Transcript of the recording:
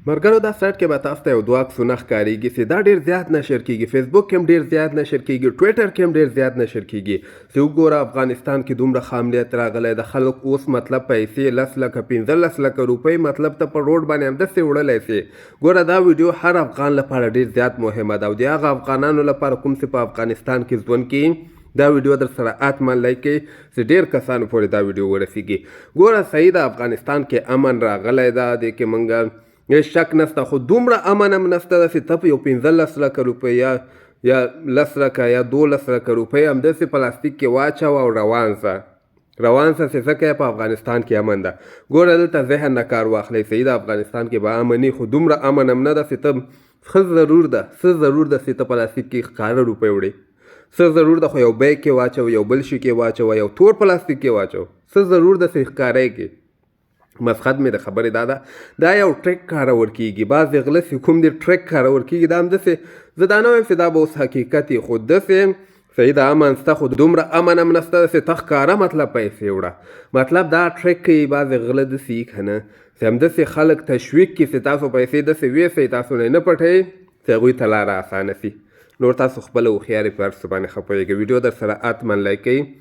مرګرو، دا سایټ کې به تاسو ته یو دوه عکسونه ښکاریږي چې دا ډیر زیات نشر کیږي. فیسبوک کې هم ډیر زیات نشر کیږي، ټویټر کې هم ډیر زیات نشر کیږي چې وګوره، افغانستان کې دومره ښه امنیت راغلی د خلک اوس مطلب پیسې 10 لکه، 15 لکه روپۍ مطلب ته په روډ باندې همداسې وړلی سي. ګوره، دا ویډیو هر افغان لپاره ډیر زیات مهمه ده او د هغه افغانانو لپاره کوم چې په افغانستان کې ژوند کوي. دا ویډیو در سره حتما لایک کړئ چې ډیر کسانو پورې دا ویډیو ورسیږي. ګوره، صحیح ده، افغانستان کې امن راغلی ده، دې کې مونږ هیڅ شک نسته، خو دومره امن هم نسته ده چې ته په یو 15 لکه روپۍ یا 10 لکه یا 12 لکه روپۍ همداسې پلاستیک کې واچوه او روان سه، روان سه چې ځکه په افغانستان کې امن ده. ګوره، دلته ذهن نه کار واخلئ. صحیح ده، افغانستان کې به امن وي، خو دومره امن هم نه ده چې ته څه ضرور ده چې ته پلاستیک کې ښکاره روپۍ وړې؟ څه ضرور ده؟ خو یو بیگ کې واچو، یو بل شي کې واچو، یو تور پلاستیک کې واچو، څه ضرور ده چې ښکاره کې؟ مقصد مې د خبرې دا ده، دا یو ټریک کارول کیږي. بعضې غله چې کوم دي، ټریک کارول کیږي. دا همداسې، زه دا نه وایم چې دا به اوس حقیقت وي، خو داسې صحیح ده، امن سته، خو دومره امن هم نسته چې ته ښکاره مطلب پیسې وړه. مطلب دا ټریک کوي بعضې غله داسې وي که نه چې همداسې خلک تشویق کړي چې تاسو پیسې داسې ویسئ، تاسو نه نه پټوي، چې هغوی ته لاره اسانه سي. نور تاسو خپله هوښیاري، په هر څه باندې ښه پوهېږئ. ویډیو در سره حتما لایک کړئ.